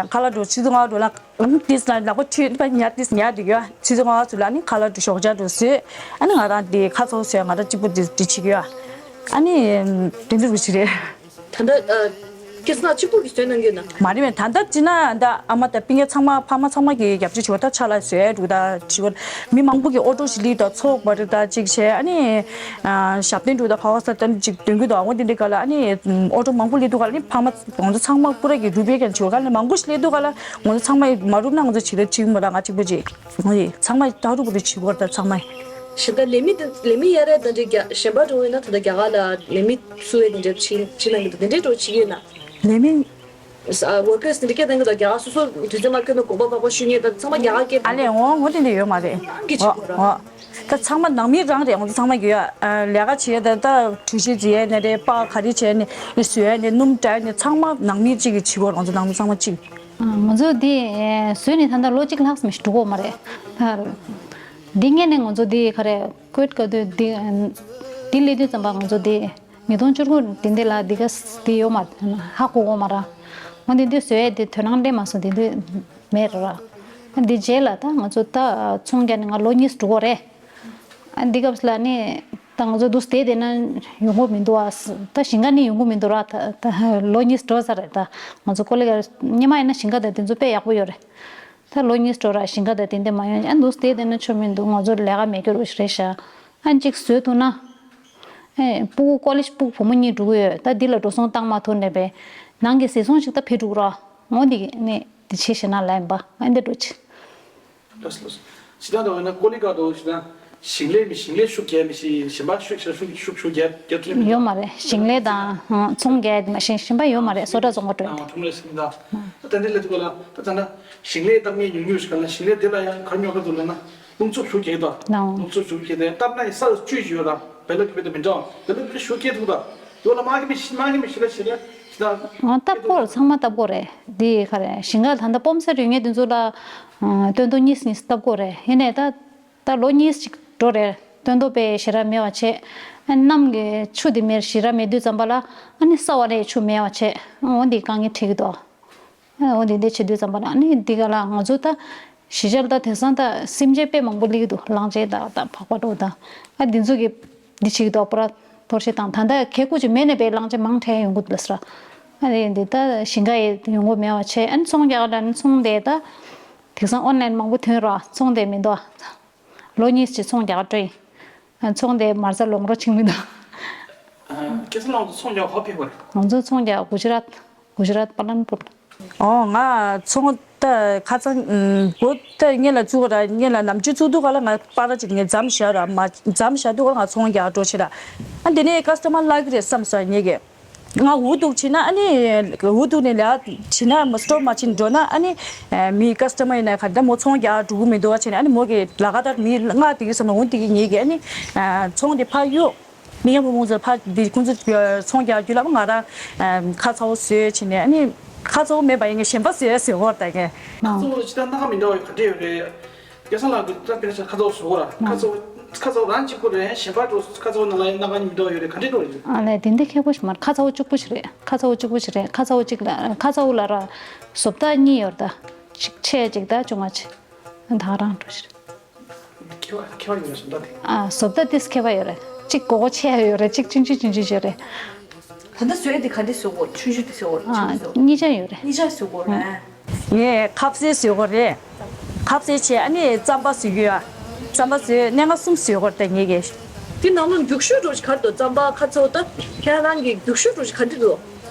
ཁ་ལག་འགྲོ་ཆུ་ཚོད་ལྔ་འགྲོ་ལ་ཨང་ཏིས་ལ་ལག་པ་མཐུད་པ་ཉར་ཏིས་ཉར་འདུག་ཡ་ཆུ་ཚོད་ལྔ་ཚོ་ལ་ཨ་ནི་ཁ་ལག་འགྲོ་ཞོགས་ཇ་འགྲོ་ཟོས་ཨ་ནི་ང་རང་དེ་ཁ་ཚོགས་ཟོས་ང་རང་གཅིག་པུ་དེ་དེ་བྱེད་ཀྱི་ཡ་ཨ་ནི་དེ་འདྲ་རུ་ཞིག་རེད། ད་ལྟ་ཁྱེད་ཚོ་གཅིག་པུ་གིས་བཟོས་གནང་གི་ཡོད་ན། མ་རེད་མེད་ད་ལྟ་ཅི་ན་ད་ཨ་མ་དང་སྤུན་ཀྱག་ཚང་མ་ཕ་མ་ཚང་མ་གིས་རྒྱབ་སྐྱོར་བྱེད་པ་ད་ཆ་ལ་བཟོས་འདུག་ད་བྱེད་པ་མི་མང་པོ་གིས་ཨོ་ཏོ་ཞིག་ལི་ད་ཚོགས་པ་རེད་ད་ཅིག་བྱས་ཨ་ནི་ཞབས་བརྟན་འདུག་ད་ག་བ་ས་ད་ཅིག་དོན་གི་ད་ཨ་ངོ་དེ་འདྲའི་ག་ལ་ཨ་ནི་ཨོ་ཏོ་མང་པོ་ལི་འདུག་ག་ལ་ཨ་ནི་ཕ་མ་ང་ཚོ་ཚང་མ་པུ་ར་གི་རུ་བེ་ཀན་བྱེད་པ་ག་ལ་མང་པོ་ཞིག་ལི་འདུག་ག་ལ་ང་ཚོ་ཚང་མ་མ་རུབ་ན་ང་ཚོ་བྱེད་ད་ཅིག་མ་ར་ང་གཅིག་པུ་ཅིག་ངོ་ཡི་ཚང་མ་ད་རུབ་པོ་ད་བྱེད་དགོས་ད་ཚང་མ། ཞེ་ད་ལས་མི་དེ་ལས་མི་གཡར་རེ་དེ་འདྲའི་རྒྱ་གཞན་པ་འགྲོ་ཡོད་ན་ད་ལྟ་རྒྱ་གར་ལ་ལས་མི་སུ་ཡོད་དེ་འདྲའི་ཕྱི་ཕྱི་ནང་གི་དེ་འདྲའི་འགྲོ་བྱེད་ཀྱི་ཡོད་ན། ལས་མི། ཨ་ཝར་ཀར་སི་དེ་འདྲ་སྐད་བཏང་གི་ད་རྒྱ་གར་སོ་སོ་དུས་ཚོད་མ་འཁྱོལ་ན་དགོངས་པ་བག་པ་ཞུ་མཁན་ད་ཚང་མ་རྒྱ་གར་སྐད་ཨ་ལས་འོང་ངོ་དེ་འདྲ་ཡོད་མ་རེད། ཨང་ཀི་བྱེད་དགོས་ར། འོ་འོ། ད་ཚང་མ་ནང་མི་རང་རེད་ང་ཚོ་ཚང་མ་ཡོད་ཨ་ལས་ཀ་བྱེད་ད་ད་གྲོས་གཞི་བརྩི་ཡས་ནས་རེད་པ་ག་རེ་བྱས་ནས་ནི་བཟོས་ནས་སྣུམ་བྲེགས་ནས་ཚང་མ་ནང་མི་གཅིག་གིས་བྱེད་དགོས་ང་ཚོ་ནང་མི་ཚང་མ་གཅིག་ང་ཚོ་འདི་བཟོས་ནས་ད་ལྟ་ལོ་གཅིག་ལྷག་ཙམ་ཞིག་འགྲོ་གི་ཡོད་མ་རེད། ད་འདི་སྔོན་ནས་ང་ཚོ་འདི་ག་རེ་ཀོ་ཝིཌ་ག་དུས་འདི་འདི་སླེབས་དུས་ཙམ་པ་ང་ཚོ་འདི་ཉིས་སྟོང་བཅུ་དགུ་འདི་འདི་ལ་འདི་ག་འདི་ཡོད་མ་ཧ་གོ་གོ་མ་ར། ང་འདི་འདི་བཟོས་ཡས་འདི་དོ་སྣང་སླེབས་མ་སོང་འདི་འདི་མེད་ར། འདི་རྗེས་ལ་ད་ང་ཚོ་ད་ཚོང་རྒྱག་ནས་ང་ལོ་གཉིས་འགྲོ་གི་རེད། འདི་སྐབས་ལ་ནི། ང་ཚོ་འདུག་སེ་བསྡད་ན་ཡོང་གི་མི་འདུག་ཨ། ད་ཞིང་ཁ་ནི་ཡོང་གི་མི་འདུག་ར། ད་ད་ལོ་གཉིས་འགྲོ་ས་རེད། ད་ང་ཚོ་ཀོ་ལི་གྷལ་སྙེ་མ་ཡིན་ན་ཞིང་ཁ་དང་དེ་ཚོ་དཔེ་ཡག་པོ་ཡོད་རེད། ད་ལོ་གཉིས་འགྲོ་ར་ཞིང་ཁ་དང་དེ་འདྲ་མ་ཡོང་། ཨ་འདུག་སེ་བསྡད་ན་ཆོ་མི་འདུག་ང་ཚོ་ལས་ཀ་མེད་རྒྱུ་རེད་ཤག་ཨ་གཅིག་བཟོས་ཐུབ་ན། ཨེ་སྤུ་གུ་ཀོ་ལེ་ཇི་སྤུ་གུ་བུ་མོ་གཉིས་འགྲོ་གི་ཡོད། ད་འདི་ལ་འགྲོ་སོང་བཏང་མ་ཐུབ་ནས་པས། ནང་གི་ཟས་སོང་ཞིག་ད་ཕེ་འགྲོ་ར། འོ་འདི་གི་ནས་འདི་བྱེད་ཤེས་ན་ལ་ཡིན་པ། ཨ་འདི་འགྲོ་ཆེ། ལགས་སོ་ལགས་སོ། ཇི་ལྟར་འདུག་ན་ཀོ་ལི་གྷལ་དུ་ཞིག་ན་ཞིང་ལས་མི་ཞིང་ལས་ཤུགས་རྒྱག་མི་ཞིག་གཞན་པ་ཤུགས་ཤུགས་ཤུགས་ཤུགས་རྒྱག་རྒྱག་ཐུབ་ཡོད་མ་རེད། ཞིང་ལས་དང་ཚོང་རྒྱག་མ་ཞིང་ཞིང་པ་ཡོད་མ་རེད། བཟོ་གྲྭ་བཙོང་ག་འགྲོ་ཡོད། ཨ་ཁྲོམ་ལས་ཟིན་ད། ད་དེ་འདྲ་ལས་ཐུབ་ལ་ད་ད་ན་ཞིང་ལས་གཏམ་ངན་ཉུང་ཉུང་ཞིག་ལ་ཞིང་ལས་དེ་ལ་ཡང་གར་ཉོ་ག་འདུག་ལ་ན་རླུང་འཚུབ་ཤུགས་རྒྱག་ད། རླུང་འཚུབ་ཤུགས་རྒྱག་དེ་ལྟར་ན་ཡི་ས་ལ་བཅུད་ཡོད་ལ་བེ་ལ་གི་བེ་ད་མི་འདྲ་བེ་ལ་གི་བེ་ཤུགས་རྒྱག་ཐུབ་ད། དེ་ལ་མ་གི་མི་ཤི་མ་གི་མི་ཤི་ལ་ཤི་ལ་ཤི་ད། ཨ་སྟབས་སྐོར་ཚང་མ་སྟབས་སྐོར་རེད། འདི་ག་རེ་ཞིང་ཁ་ད་ལྟ་སྤོམ་ས་རུ་ངས་དེ་ཚོ་ལ་ཨ་སྟོན་ཐོག་གཉིས་གཉིས་སྟབས་སྐོར་རེད། ཡིན་ནའི་ད་ད་ལོ་གཉིས་ཅིག་འགྲོ་རེད། སྟོན་ཐོག་པའི་ཞེ་དྲག་མེད་པ་བྱས། ཨ་གནམ་གྱི་ཆུ་དེ་མེར་ཞེ་དྲག་མེད་དུས་ཙམ་པ་ལ་ཨ་ནི་ས་བ་ནས་ཆུ་མེད་པ་བྱས། འོ་འདི་དཀའ་ངལ་འཕྲད་ཀྱི་འདུག་ཨ་འོ་འདི་འདི་བྱེད་དུས་ཙམ་པ་ལ་ཨ་ནི་འདི་ག་ལ་ང་ཚོ་ད་གཞིས་ཆགས་ད་དེང་སང་ད་སེམས་ཅན་དཔེ་མང་པོ་སླེབས་ཀྱི་འདུག་གླང་ཆེན་དང་ད་ཕག་པ་འདྲ་བོ་དང་ཨ་འདི་ཚོ་གི་འདི་བྱེད་ཀྱི་འདུག་པུ་ར་གཏོར་བཤིག་དང་ད་ལྟ་ཁེ་ཁུ་ཅིག་མེད་ནས་པའི་གླང་ཆེན་མང་ཐལ་ཡོང་གི་འདུག་ལ་ཟེར། ཨ་རེ་འདི་ད་ཞིང་ཁ་ཡི་ཡོང་སྒོ་མེད་པ་བྱས། ཨ་ནི་ཚོང་རྒྱག་ག་འདྲ་ནི་ཚོང་དེ་ད་དེང་སང་ཨོན་ལན་མང་པོ་ཐོན་ར་ཚོང་དེ་མི་འདུག་ལོ་གཉིས་ཅིག་ཚོང་རྒྱག་ག་སྤྲོད་ཡིན། ཨ་ཚོང་དེ་མར་ས་ལོང་རོ་ཆིག་མི་འདུག་སྐལ་བཟང་ལགས་ཚོ་ཚོང་རྒྱག་ག་ཕེབས་པ་རེད། ང་ཚོ་ཚོང་རྒྱག་གུ་ཇི་རཱཏ་གུ་ཇི་རཱཏ་པ་ལན་པུར། ཨོ་ང་ཚོང་ད་ཁ་ཚང་གོ་ད་ངེད་ལ་བཙུགས་ར་ངེད་ལ་ནམ་རྒྱུན་བཙུགས་དུས་ག་ལ་ང་པ་ར་ཅིག་ངས་འཛམ་བཞག་ར་མ་འཛམ་བཞག་དུས་ག་ལ་ང་ཚོང་རྒྱག་འགྲོ་ཆེ་ར། ཨ་འདི་ནས་ཀ་སི་ཊ་མར་ལྷག་གི་རེད་བསམ་སོང་ངེད་ཀྱིས། ང་འུ་ཐུག་བྱས་ན་ཨ་ནི་འུ་ཐུག་ནས་ལས་བྱས་ན་མ་སི་ཊོབ་མ་བྱས་ནས་འགྲོ་ན་ཨ་ནི་མི་ཀ་སི་ཊ་མར་ཡིན་ན་ག་འདྲ་མོ་ཚོང་རྒྱག་འགྲོ་གི་མི་འདུག་བ་བྱས་ནས་ཨ་ནི་མོ་གིས་ལ་ག་ད་མི་ལྔ་དེ་གི་བསམ་ན་འུ་དེ་གི་ངེད་ཀྱིས་ཨ་ནི་ཚོང་དེ་ཕར་གཡུག་མི་ཉམས་པོ་མོ་ཚོ་ཕ་འདི་ཁོང་ཚོ་ཚོང་རྒྱག་རྒྱུ་ལ་ང་རང་ཁ་ཚ་བོ་བཟོས་བྱས་ནས་ཨ་ནི་ཁ་ཚ་བོ་མེད་པ་ཡིན་ངེས་གཞན་པ་བཟོས་བཟོས་འོར་ད་ངས། ཚོང་ལ་ཅི་ལྟར་སྣ་ཁ་མི་འདྲ་བ་ག་འདྲ་ཡོད་རེད། སྐལ་བཟང་ལགས་ཀྱིས་ད་དཔེར་ན་ཁ་ཚ་བོ་བཟོས་འོར་ཁ་ཚ་བོ་ཁ་ཚ་བོ་རང་གཅིག་པུ་རེད་གཞན་པ་འགྲོ་ཁ་ཚ་བོ་ནང་ལ་སྣ་ཁ་མི་འདྲ་བ་ཡོད་རེད་ག་འདྲ་འགྲོ་ཡོད། ཨ་ལས་དེ་འདྲ་ཁྱད་པར་ཞིག་མ་རེད། ཁ་ཚ་བོ་གཅིག་པུ་ཞིག་རེད། ཁ་ཚ་བོ་གཅིག་པུ་ཞིག་རེད། ཁ་ཚ་བོ་གཅིག་ལ་ཁ་ཚ་བོ་ལ་ར་བཟོ་ལྟ་གཉིས་ཡོད་རེད། ད་གཅིག་ཆེ་གཅིག་ད་ཆུང་བ་ཆེ་ད་ག་རང་འགྲོ་ཞིག་རེད། ཁྱད་པར་ཁྱད་པར་ཡོད་རེད་བཟོ་ལྟ་དེ། ཨ་བཟོ་ལྟ་དེས་ཁྱད་པར་ཡོད་རེད། གཅིག་སྒོར་སྒོར་ཆེ་ཡ་ཡོད་རེད། གཅིག་ཆུང་ཆུང་ཆུང་ཆུང་ཡོད་རེད། ད་ལྟ་བཟོས་དེ་ག་འདྲ་བཟོ་དགོས། ཆུང་ཆུང་དེ་བཟོ་དགོས། ཨ་ཆུང་ཆུང་བཟོ་གཉིས་ཆ་ཡོད་རེད། གཉིས་ཆ་བཟོ་དགོས་རེད། ངས་ཁ་ཟས་བཟོས་དགོས་རེད། ཁ་ཟས་བྱས་ཨ་ནི་རྩམ་པ་བཟོས་ཡོད། རྩམ་པ་བཟོས་སྣ་ཁ་གསུམ་བཟོས་དགོས་རེད་ད་ངས་ཀྱིས། དེ་ནང་ལོགས་རྒྱུག་ཤུལ་འགྲོ་ཞིག་ག་རེ་འདུག་རྩམ་པ་ཁ་ཚ་བོ་ད་ཁྱེད་རང་གི་རྒྱུག་ཤུལ་འགྲོ་ཞིག་ག་འདྲ་འདུག་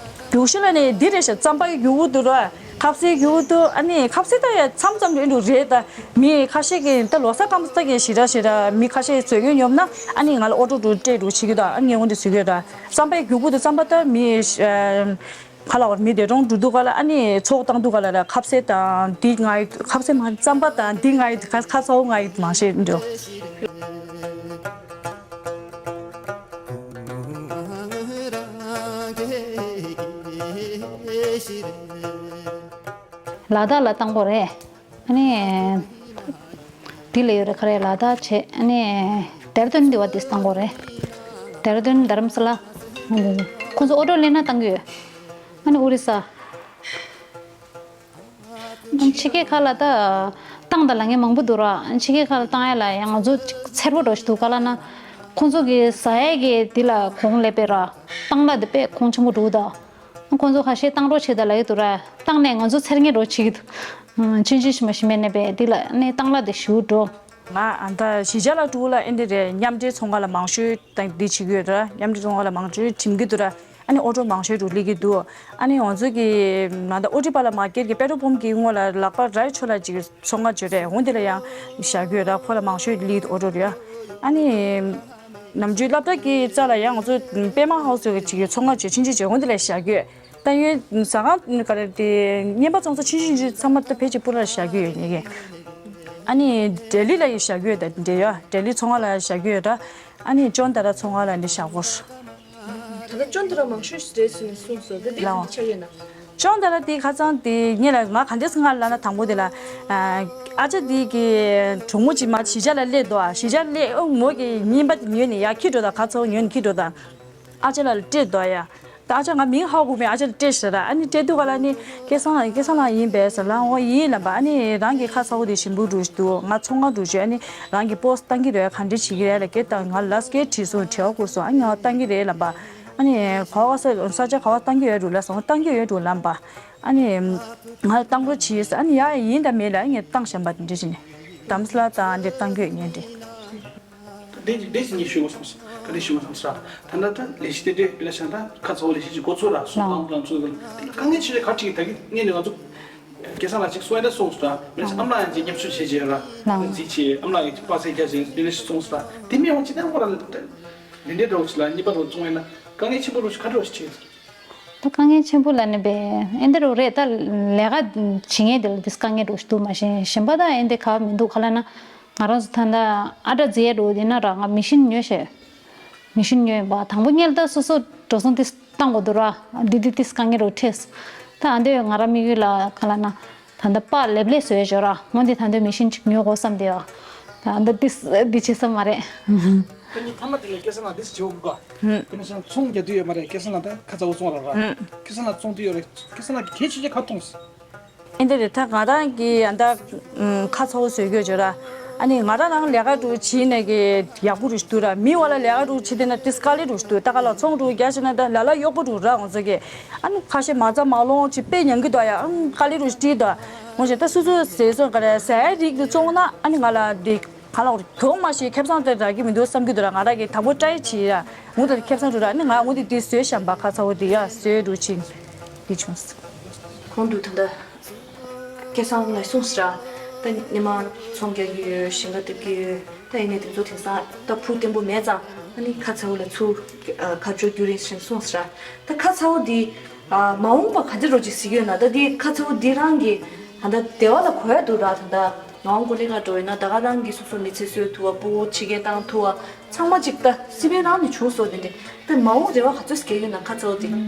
རྒྱུག་ཤུལ་ལ་ནི་འདི་རེད་ཤག་རྩམ་པ་གི་རྒྱུག་པོ་འདུག་ར། ཁ་ཟས་རྒྱུག་པོ་འདུག་ཨ་ནི་ཁ་ཟས་ད་ཡ་མཚམས་མཚམས་རེད་འདུག་རེད་ད། མི་ཁ་ཤས་ཀྱིས་ད་ལོ་གསར་སྐར་མ་ད་ཀྱི་ཞེ་དྲག་ཞེ་དྲག་མི་ཁ་ཤས་བཟོ་མཁན་ཡོད་ན་ཨ་ནི་ང་ལ་ཨོ་ཌར་འདུག་སྤྲད་འདུག་བྱེད་ཀྱི་འདུག་ཨ་ངས་འོ་འདི་བཟོ་གི་ཡོད་ད། རྩམ་པ་གི་རྒྱུག་པོ་འདུག་རྩམ་པ་ད་མི་ཁ་ལ་བར་མི་དེ་གྲོང་འགྲོ་འདུག་ག་ལ་ཨ་ནི་ཚོགས་བཏང་འདུག་ག་ལ་ལ་ཁ་ཟས་དང་འདི་ང་ཡི་ཁ་ཟས་མ་རྩམ་པ་དང་འདི་ང་ཡི་ཁ་ཁ་ཚ་བོ་ང་ཡི་མང་ཤོས་འདུག་ལ་དྭགས་ལ་བཏང་གོ་རེད། ཨ་ནི། དེ་ལ་ཡོད་རེད་ག་རེ་ལ་དྭགས་བྱས་ཨ་ནི། ལྡེ་ར་ལྡུན་འདི་བ་དེ་བཏང་གོ་རེད། ལྡེ་ར་ལྡུན་རྡ་རམ་ས་ལ། ཁོང་ཚོ་ཨོ་ཊོ་ལེན་ན་བཏང་གི་ཡོད། ཨ་ནི་ཨོ་རི་ས། ཕྱི་རྒྱལ་ཁག་ལ་ད་བཏང་དང་ལབ་མཁན་མང་པོ་འདུག་ར། ཕྱི་རྒྱལ་ཁག་ལ་བཏང་ཡ་ལ་ཡང་ང་ཚོ་ཅིག་འཚེར་པོ་འགྲོ་ཞིག་འདུག་ག་ལབ་ན། ཁོང་ཚོ་གི་ཟ་ཡས་ཀྱི་དེ་ལ་གོང་སླེབས་པས་ར། བཏང་ལ་དེ་དཔེ་གོང་ཆེན་པོ་འགྲོ་གི་འདུག་ཁོང་ཚོ་ཁ་ཤས་བཏང་རོགས་བྱེད་དང་ལབ་ཀྱི་འདུག་ར། བཏང་ནས་ང་ཚོ་འཚེར་མཁན་འགྲོ་བྱེད་ཀྱི་འདུག་ཆུང་ཆུང་ཞིག་མ་ཞིག་མེད་ནས་པས་དེ་ལ་ནས་བཏང་ལ་དེ་ཞུ་འགྲོ། ང་ཨ་ད་གཞིས་ཆགས་ལ་འགྲོ་ལ་ཨེ་འདི་རེད། མཉམ་འབྲེལ་ཚོང་ཁང་ལ་མང་ཤོས་དང་འདི་བྱེད་ཀྱི་ཡོད་ར། མཉམ་འབྲེལ་ཚོང་ཁང་ལ་མང་ཤོས་འགྲིམ་གྱི་འདུག་ར། ཨ་ནི་ཨོ་ཊོ་མང་ཤོས་འགྲོ་སླེབས་ཀྱི་འདུག་ཨ་ནི་ང་ཚོ་གི་ང་ད་ཨོ་ཊི་པ་ལ་མ་སྐྱེར་གྱི་པེ་ཊོལ་པམ་གྱི་སྔོན་ལ་ལག་པ་རའི་ཕྱོགས་ལ་ཅིག་ཚོང་ཁང་བྱོས་རེད། འོ་འདི་ལ་ཡང་བཞག་གི་ཡོད་ར། ཁོ་ལ་མང་ཤོས་སླེབས་ཀྱི་འདུག་ཨོ་ཊོ་རེད། ཨ་ནི། ནམ་རྒྱུན་སློབ་གྲྭ་གི་རྩ་ལ་ཡང་ང་ཚོ་པད་མ་ཧའུ་སི་ཟེར་གི་ཅིག་ཚོང་ཁང་བྱས་ཆུང་ཆུང་བྱས་འོ་འདི་ལ་བཞག་གི་ཡོད། ད་ཡོད་ཟ་ཁང་ག་རེ་དེ་རྔན་པ་བཙོང་ས་ཆུང་ཆུང་ཆུང་ཚང་མ་ད་ཕལ་ཆེར་པུ་ར་ལ་བཞག་གི་ཡོད་ངེད་ཀྱིས། ཨ་ནི་ལྡི་ལི་ལ་ཡི་བཞག་གི་ཡོད། ད་འདྲེ་ཡོད་ལྡི་ལི་ཚོང་ཁང་ལ་བཞག་གི་ཡོད་ད། ཨ་ནི་ཅོན་ཏ་ར་ཚོང་ཁང་ལ་འདི་བཞག་གོ། ད་ལྟ་ཅོན་ཏ་ར་མང་ཤོས་རེད་ཟེར་ནས་གསུངས་སོང་། ད་འདི་ལའོ། ག་འདྲ་ཆགས་ཡོད་ན། ཅོན་ཏ་ར་དེ་ཁ་སང་དེ་ངེད་ལ་ང་ག་འདྲས་སྔར་ལ་ན་དང་པོ་དེ་ལ། ཨ་ཅག་དེ་གི་གྲོགས་མོ་གཅིག་མ་གཞིས་ཆགས་ལ་སླེབས་འདུག་ཨ་གཞིས་ཆགས་སླེབས་ཨོ་མོ་གི་རྔན་པ་དེ་ཉོས་ནས་ཡར་འཁྱེར་འགྲོ་དང་ཁ་ཚ་བོ་ཉོས་ནས་འཁྱེར་འགྲོ་དང་། ཨ་ཅག་ལ་སྤྲད་འདུག་ཡ། ཨ་ཅག་ང་མིང་ཧ་གོ་མེད། ཨ་ཅག་ལ་སྤྲད་ཤག་ར། ཨ་ནི་སྤྲད་དུས་ག་ལ་ནི་སྐལ་བཟང་ལགས། སྐལ་བཟང་ལགས་ཡིན་པས་ཟེར་ལ། འོ་ཡིན་ལབ་པ། ཨ་ནི་རང་གི་ཁ་ཚ་བོ་དེ་ཞིམ་པོ་འདྲ་ཞིག་འདུག་ང་ཚོང་ཁང་འདྲ་ཞིག་ཨ་ནི་རང་གི་པོ་སི་བཏང་གི་རེད། ག་འདྲ་བྱེད་ཀྱི་རེད་ལབ་སྐད་བཏང་། ང་ལ་སྐད་དྲིས་སོང་། དྲི་བ་བསྐུར་སོང་། ཨ་ནི་ང་བཏང་གི་རེད་ལབ་པ། ཨ་ནི་ག་བ་ས་ས་ཆ་ག་བ་བཏང་གི་ཡོད་འདུག་ལབ་སོང་། བཏང་གི་ཡོད་འདུག་ལབ་པ། ཨ་ནི་ང་ལ་བཏང་རོགས་གྱིས་ཟེར། ཨ་ནི་ཡ་ཡིན་ད་མེད་ལབ། ཨ་ནི་བཏང་བཞག་པ་དེ་འདྲ་བྱས་ནས་དམ་སྲི་ལ་བཏང་། ཨ་འདྲ་བཏང་གི་ཡོད་ངས་འདྲ། དེ་དེ་ཞིག་ངས་ཞུ་དགོས་སོང་ཟེར། ག་རེ་ཞུ་དགོས་སོང་ཟེར། ད་ལྟ་ད་ལས་གཞི་དེ་འདྲས་དཔེར་ན་ཆ་ད་ཁ་ཚ་བོ་ལས་གཞི་ཅིག་འགོ་ཚུགས་ར་སོང་། ལགས། ལམ་ལམ་ཚུགས་ཟེར། དེ་ལ་དཀའ་ངལ་ཆེ་ཆེ་ག་ཅིག་ད་གི་ངས་ནི་ང་ཚོ་སྐལ་བཟང་ལགས་ཅིག་གསུང་ཡ་ད་སོང་ཟེར། དཔེར་ན་ཨ་མ་ལགས་ཡང་ཅིག་མཉམ་ཞུགས་བྱེད་བྱེད་ར། ལགས། རྫིས་བྱེད། ཨ་མ་ལགས་ཡང་ཅིག་པ་སེ་རྒྱ་བྱེད། དེ་འདྲས་ཞིག་སོང་ཟེར། དེ་མེད་པ་ཅིག་ད་ཁོ་ར་ལ་ད་ལས་འབྲས་འདྲ་བོ་ཅིག་ལ་གཉིས་པ་རུ་བཙོང་ཡ་ན་དཀའ་ངལ་ཆེན་པོ་རུ་ཞིག་ག་འདྲ་བོ་ཞིག་ཆེ་ཟེར། ད་དཀའ་ངལ་ཆེན་པོ་ལབ་ནི་པས་ཨེ་འདྲ་རུ་རེད། ད་ལས་ཀ་བྱེད་མཁན་དེ་ལ་དེ་དཀའ་ངལ་འདྲ་བོ་ཞིག་འདུག་མ་གཞི་གཞན་པ་ད་ཨེ་འདྲ་ག་བ་མི་འདུག་ག་ལབ་ན། ང་རང་ཚོ་ད་ལྟ་ཨ་ཌར་རྫི་ཡ་འགྲོ་དེ་ན་ར་ང་མི་ཤིན་ཉོས་ཤེས། མི་ཤིན་ཉོས་པ་དང་པོ་ཉལ་ད་སོ་སོ་འགྲོ་སོང་དེ་བཏང་དགོས་འདུག་ར། འདི་འདི་ཏིས་དཀའ་ངལ་རུ་འཕྲད། ད་ཨ་འདོད་ང་རང་དམིགས་ཡུལ་ལ་ག་ལ་ན། ད་ལྟ་པ་ལེབ་ལེ་བཟོས་ཞོར་ར་འོན་ཏེ་ད་འདོད་མི་ཤིན་ཅིག་ཉོ་དགོས་བསམ་དེ་ཡ། ད་ཨ་འདི་ཏིས་འདི་བྱེད་ས་མ་རེད། ད་ནི་ཐ་མ་དེ་ལ་སྐལ་བཟང་ལགས་འདི་བྱེད་འོང་ག་ཧུམ། དེ་ནས་སང་ཚོང་རྒྱག་དུས་ཡོད་མ་རེད། སྐལ་བཟང་ལགས་ད་ཁ་ཚ་བོ་བཙོང་ར་ར། ཧུམ། སྐལ་བཟང་ལགས་བཙོང་དུས་ཡོད་རེད། སྐལ་བཟང་ལགས་ཀྱི་གལ་ཆེ་ཆེ་ཁ་གཏོང་སི། ཨེ་འདི་རེད། ད་ང་རང་གི་ཡང་ད་ཁ་ཚ་བོ་བཟོས་གྱོད་བྱོས་ར། ཨ་ནི་ང་རང་རང་ལས་ཀ་འགྲོ་བྱེད་ནས་ཀྱི་ཡག་པོ་རུ་འདུག་ར། མི་བ་ལ་ལས་ཀ་འགྲོ་བྱེད་དེ་ན་ཏིས་དཀའ་ལས་རུ་འདུག་ད་ག་ལ་ཚོང་འགྲོ་རྒྱ་བྱེད་ན་ད་ལ་ལ་གཡོག་པོ་འགྲོ་ར་ང་ཚོ་གི། ཨ་ནི་ཁ་ཤས་མ་རྩ་མ་ལོང་ཅིག་དཔེ་ཉན་གི་འདུག་ཡ། ཨ་ནི་དཀའ་ལས་རུ་སྤྲད་འདུག་ངོ་ཤེས་ད་སུ་སུ་ཟས་སོང་ག་རེ་ཟས་རིགས་དེ་བཙོང་ན་ཨ་ནི་ང་ལ་འདི་ག་ལ་གྱོང་མ་ཤེས། ཁེ་བཟང་དེ་རག་གི་མི་འདུག་བསམ་གི་འདུག་ར། ང་ར་གི་དང་པོ་ཏྲའི་བྱེད་ཡ་ངུ་ད་ཁེ་བཟང་འགྲོ་ར། ཨ་ནི་ང་ངུ་དེ་དེ་བཟོས་བཞག་པ་ཁ་ཚ་བོ་དེ་ཡ་བཟོས་འགྲོ་ཕྱིན་དེ་བྱུང་སོང་། གོང་དུ་ད་ལྟ་སྐལ་བཟང་ལགས་གསུངས་སོང་ར། ད་སྔོན་མ་ཚོང་རྒྱག་གི་ཡོད། ཞིང་ཁ་འདེབས་ཀྱི་ཡོད། ད་ཡིན་ནའི་དེ་ཚོ་དེང་སང་ད་ཕུགས་བརྟན་པོ་མེད་ཙང་ཨ་ནི་ཁ་ཚ་བོ་ལ་ཚུར་ཁ་ཕྱོགས་བསྒྱུར་རེད་ཟེར་གསུངས་སོང་ར། ད་ཁ་ཚ་བོ་འདི་མ་འོངས་པ་ག་འདྲ་རོ་ཅིག་གཟིགས་ཡོད་ན། ད་འདི་ཁ་ཚ་བོ་འདི་རང་གི་ད་ལྟ་སྡེ་བ་ལ་གོ་ཡ་འདུག་ར། ད་ལྟ་མ་འོངས་པ་ལས་ཀ་འགྲོ་ཡོད་ན་ད་ག་རང་གི་སོ་སོ་མི་ཚེ་སྲོལ་ཐུབ་པ། སྤོ་བོ་ཕྱི་རྒྱལ་བཏང་ཐུབ་པ། ཚང་མ་ཅིག་ད་སི་པན་རང་ནས་བྱུང་སོང་། དེ་འདྲ་ད་མ་འོངས་རེ་བ་ག་ཚོད་སྐྱེ་ཡོད་ན་ཁ་ཚ་བོ་འདི།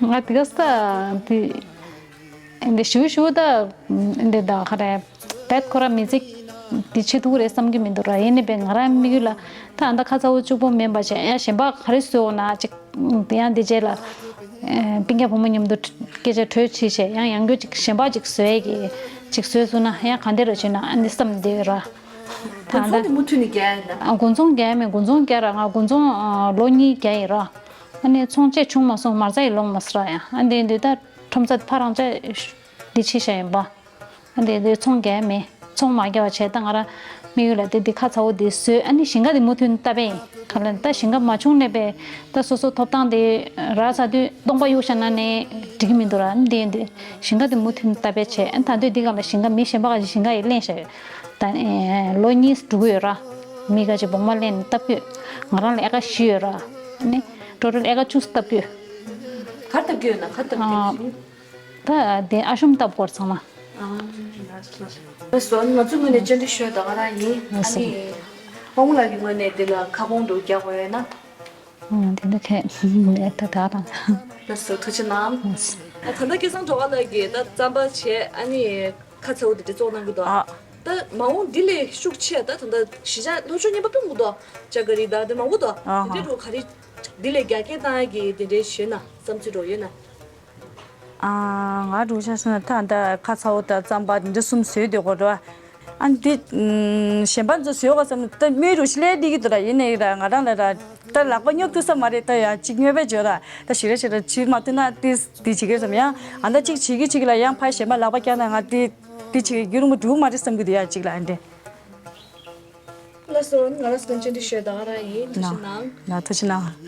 ང་དེ་ག་ས་དེ་འདི་ཞུ་ཞུ་ད་འདི་ད་ག་རེ་བེད་ཁོ་ར་མི་ཚིག་འདི་ཆེ་ཐུག་རེད་བསམ་གི་མི་འདུག་ར། ཡིན་ནི་བས་ང་རང་དམིགས་ཡུལ་ལ་ད་ཨ་ད་ཁ་ཚ་བོ་གཅིག་པོ་མིན་པ་བྱས་ཡང་གཞན་པ་ག་རེ་བཟོས་འོང་ན་ཅིག་ཡང་འདི་རྗེས་ལ་སྤུན་ཀྱག་བུ་མོ་མཉམ་དུ་སྐད་ཆ་གྲོས་བྱས་བྱས་ཡང་ཡང་སྐྱར་ཅིག་གཞན་པ་ཅིག་བཟོས་ཀྱི་ཅིག་བཟོས་སོང་ན་ཡང་ག་འདི་ར་བྱས་ན་ཨ་འདི་བསམ་བསྡད་ཡོད་ར། ད་ཨ་ད་དགུན་ཚོང་དེ་མུ་མཐུད་ནས་རྒྱག་ཡིན་ན། དགུན་ཚོང་རྒྱག་ཡ་མེད། དགུན་ཚོང་རྒྱག་ར་ང་དགུན་ཚོང་ལོ་གཉིས་རྒྱག་ཡིན་ར། ཨ་ནི་ཚོང་ཆེ་ཆུང་མ་སོང་མ་རྩ་ཡི་ལོང་མ་སོང་ཡ། ཨ་འདི་འདི་ད་ཁྲོམ་ས་ཕ་རང་ཅག་འདི་ཆེ་ཤ་ཡིན་པ། ཨ་འདི་འདི་ཚོང་རྒྱག་མེད། ཚོང་མ་རྒྱག་བ་བྱས་ད་ང་ར་དམིགས་ཡུལ་ལ་འདི་འདི་ཁ་ཚ་བོ་འདི་བཟོས། ཨ་ནི་ཞིང་ཁ་འདི་མུ་མཐུད་བཏབ་པས་ཡིན། ག་ལ་ད་ཞིང་ཁ་མ་བྱུང་ནས་པས་ད་སོ་སོ་ཐོབ་ཐང་འདི་རག་ཚར་དུས་སྟོང་པ་གཡུག་བཞག་ན་ནས་འགྲིག་གི་མི་འདུག་ར། ཨ་འདི་འདི་ཞིང་ཁ་འདི་མུ་མཐུད་བཏབ་པས་བྱས། ཨ་ད་དུས་འདི་ག་ལ་ཞིང་ཁ་མི་གཞན་པ་ག་ཞིང་ཁ་ཡི་ལེན་བཞག་ཡོད། ད་ལོ་གཉིས་འགྲོ་གི་ཡོད་ར། མི་ག་ཅིག་བོང་མ་ལེན་བཏབ་ཀྱི་ཡོད། ང་རང་ལ་ཨེ་ཀ་བཞི་ཡོད་ར། ནི་ཊོ་ཊལ་ཨེ་ཀ་བཅུ་བཏབ་ཀྱི་ཡོད། གར་བཏབ་ཀྱི་ཡོད་ན་གར་བཏབ་ཀྱི་ཡོད། ད་དེ་ཨ་ཤུམ་བཏབ་སྐོར་ཚང་མ། ལགས་སོ། ང་ཚོའི་ངོས་ནས་བཅར་འདྲི་ཞུ་ཡ་ད་ག་རང་ཡིན། ཨ་ནི་དབང་མོ་ལགས་ཀྱི་ངོས་ནས་དེ་ལ་ཁ་སྐོང་དུ་རྒྱག་དགོས་ཡོད་ན། དེ་འདྲ་ཁས་ད་ད་རང་། ལགས་སོ་ཐུགས་རྗེ་གནང་། ད་ལྟ་སྐལ་བཟང་སྒྲོལ་དཀར་ལགས་ཀྱིས་ད་རྩམ་པ་བྱས་ཨ་ནི་ཁ་ཚ་བོ་དེ་འདྲ་བཙོང་གནང་གི་འདུག་ཨ། ད་མ་འོངས་འདི་ལས་ཤུགས་ཆེ་ད་ད་ལྟ་གཞིས་ཆགས་ལྷོ་ཕྱོགས་རྔན་པ་སྤུན་དགུ་དོ་ཅ་ཀ་རི་ད་དེ་མང་པོ་དོ། ཨ་དེ་འདྲ་རུ་ག་རེ་འདི་ལས་རྒྱ་སྐྱེད་བཏང་ཡ་གི་དེ་འདྲའི་ཞེ་ན་བསམ་ཚུལ་འགྲོ་ཡོད་ན། ཨ་ང་འགྲོ་ཆ་སོང་ན་ད་ད་ཁ་ཚ་བོ་ད་རྩམ་པ་འདི་འདྲ་གསུམ་བཟོས་དེ་གོ་འགྲོ། ཨ་འདི་གཞན་པ་ཚོ་བཟོས་ག་བསམ་ན་ད་མི་རུ་ཤི་ལས་འདི་གི་དུ་ར་ཡིན་ནའི་ར་ང་རང་ལ་ར་ད་ལག་པ་རྙོག་ཐུབ་ས་མ་རེད། ད་ཡ་གཅིག་སྨྱོ་བས་བརྗོད་ར་ད་ཞི་ར་ཞི་ར་ཕྱིར་མ་ཐུབ་ན་ཏིས་འདི་བྱེད་ཀྱི་རེད་བསམ། ཡང་ཨ་ད་གཅིག་བྱེད་ཀྱི་གཅིག་ལ་ཡང་ཕ་གཞན་པ་ལག་པ་བཀྱག་ན་ང་འདི་འདི་བྱེད་ཀྱི་རྒྱུ་རུ་མ་འགྲུབ་མ་རེད་བསམ་གི་འདུག་ཡ་གཅིག་ལ་ཨ་འདྲེ། ལགས་སོ། ང་རང་སྐད་ཆ་འདི་ཞུས་ད་ག་རང་ཡིན། ཐུགས་རྗེ་གནང་། ན་ཐུགས་རྗེ་གནང་།